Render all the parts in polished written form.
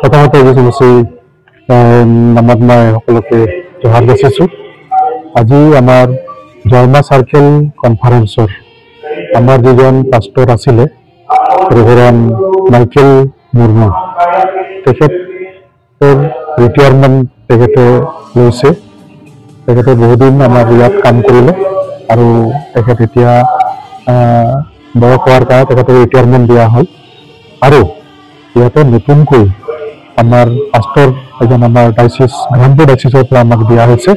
প্ৰথমতে যীশু নামত মই সকলোকে জহাৰ যাচিছোঁ। আজি আমাৰ জয়মা চাৰ্কেল কনফাৰেন্সৰ আমাৰ যিজন পাষ্টৰ আছিলে ৰেভাৰেণ্ড মাইকেল মুৰ্মু, তেখেতৰ ৰিটায়াৰমেণ্ট তেখেতে লৈছে। তেখেতে বহুদিন আমাৰ ইয়াত কাম কৰিলে আৰু তেখেত এতিয়া বয়স হোৱাৰ কাৰণে তেখেতক ৰিটায়াৰমেণ্ট দিয়া হ'ল। আৰু ইয়াতে নতুনকৈ আমাৰ পাষ্টৰ এজন আমাৰ ডাইচিছ গ্ৰামপুৰ ডাইচিছৰ পৰা আমাক দিয়া হৈছে।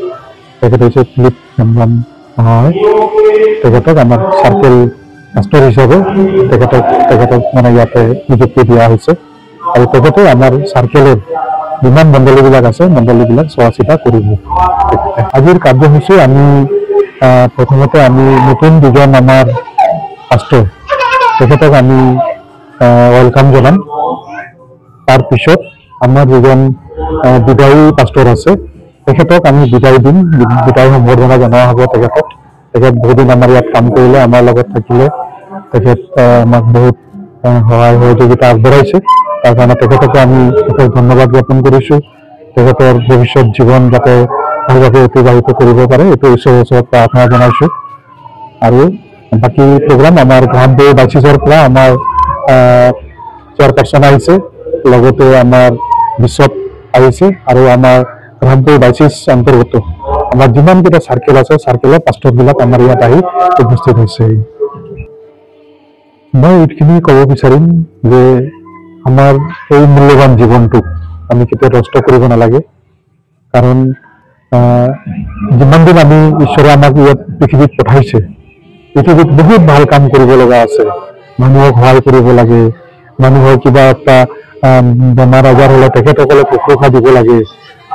তেখেত হৈছে ফিলিপ হেমব্ৰম মহাশয়। তেখেতক আমাৰ চাৰ্কেল পাষ্টৰ হিচাপে তেখেতক মানে ইয়াতে নিযুক্তি দিয়া হৈছে আৰু তেখেতে আমাৰ চাৰ্কেলৰ যিমান মণ্ডলীবিলাক আছে, মণ্ডলীবিলাক চোৱা চিতা কৰিব। আজিৰ কাৰ্যসূচী আমি প্ৰথমতে আমি নতুন দুজন আমাৰ পাষ্টৰ তেখেতক আমি welcome জনাম। তাৰপিছত আমাৰ যিজন বিদায়ী পাষ্টৰ আছে, তেখেতক আমি বিদায় দিম, বিদায় সম্বৰ্ধনা জনোৱা হ'ব তেখেতক। তেখেত বহুদিন আমাৰ ইয়াত কাম কৰিলে, আমাৰ লগত থাকিলে, তেখেত আমাক বহুত সহায় সহযোগিতা আগবঢ়াইছে। তাৰ কাৰণে তেখেতকো আমি বিশেষ ধন্যবাদ জ্ঞাপন কৰিছোঁ। তেখেতৰ ভৱিষ্যত জীৱন যাতে ভালভাৱে অতিবাহিত কৰিব পাৰে, এইটো ঈশ্বৰৰ ওচৰত প্ৰাৰ্থনা জনাইছোঁ। আৰু বাকী প্ৰগ্ৰাম আমাৰ গ্ৰামপুৰ ডাইচিছৰ পৰা আমাৰ চেয়াৰপাৰ্চন আহিছে, লগতে আমাৰ বিশ্বপ আহিছে আৰু আমাৰ গ্ৰামপুৰ ডাইচিছ অন্তৰ্গত আমাৰ যিমানকেইটা চাৰ্কেল আছে, চাৰ্কেলৰ পাষ্টৰবিলাক আমাৰ ইয়াত আহি উপস্থিত হৈছে। মই এইখিনি ক'ব বিচাৰিম যে আমাৰ এই মূল্যৱান জীৱনটোক আমি কেতিয়াও নষ্ট কৰিব নালাগে। কাৰণ যিমান দিন আমি ঈশ্বৰে আমাক ইয়াত পৃথিৱীত পঠাইছে, পৃথিৱীত বহুত ভাল কাম কৰিব লগা আছে। মানুহক সহায় কৰিব লাগে, মানুহৰ কিবা এটা বেমাৰ আজাৰ হ'লে তেখেতসকলে শুশ্ৰূষা দিব লাগে,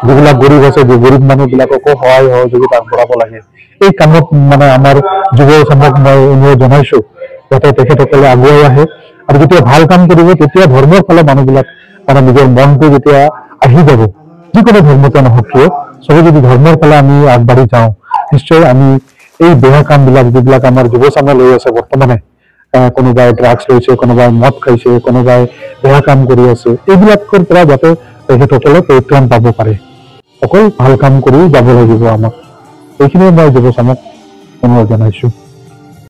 যিবিলাক গৰীব আছে গৰীব মানুহবিলাককো সহায় সহযোগিতা আগবঢ়াব লাগে। এই কামত মানে আমাৰ যুৱচামক মই অনুৰোধ জনাইছো যাতে তেখেতসকলে আগুৱাই আহে আৰু যেতিয়া ভাল কাম কৰিব তেতিয়া ধৰ্মৰ ফালে মানুহবিলাক মানে নিজৰ মনটো যেতিয়া আহি যাব, যিকোনো ধৰ্মতে নহওক কিয়, চবে যদি ধৰ্মৰ ফালে আমি আগবাঢ়ি যাওঁ, নিশ্চয় আমি এই বেয়া কামবিলাক যিবিলাক আমাৰ যুৱচামে লৈ আছে বৰ্তমানে, কোনোবাই ড্ৰাগছ লৈছে, কোনোবাই মদ খাইছে, কোনোবাই বেয়া কাম কৰি আছে, এইবিলাকৰ পৰা যাতে তেখেতসকলে পৰিত্ৰাণ পাব পাৰে। অকল ভাল কাম কৰি যাব লাগিব আমাক। এইখিনিয়ে মই যুৱচামক অনুৰোধ জনাইছো।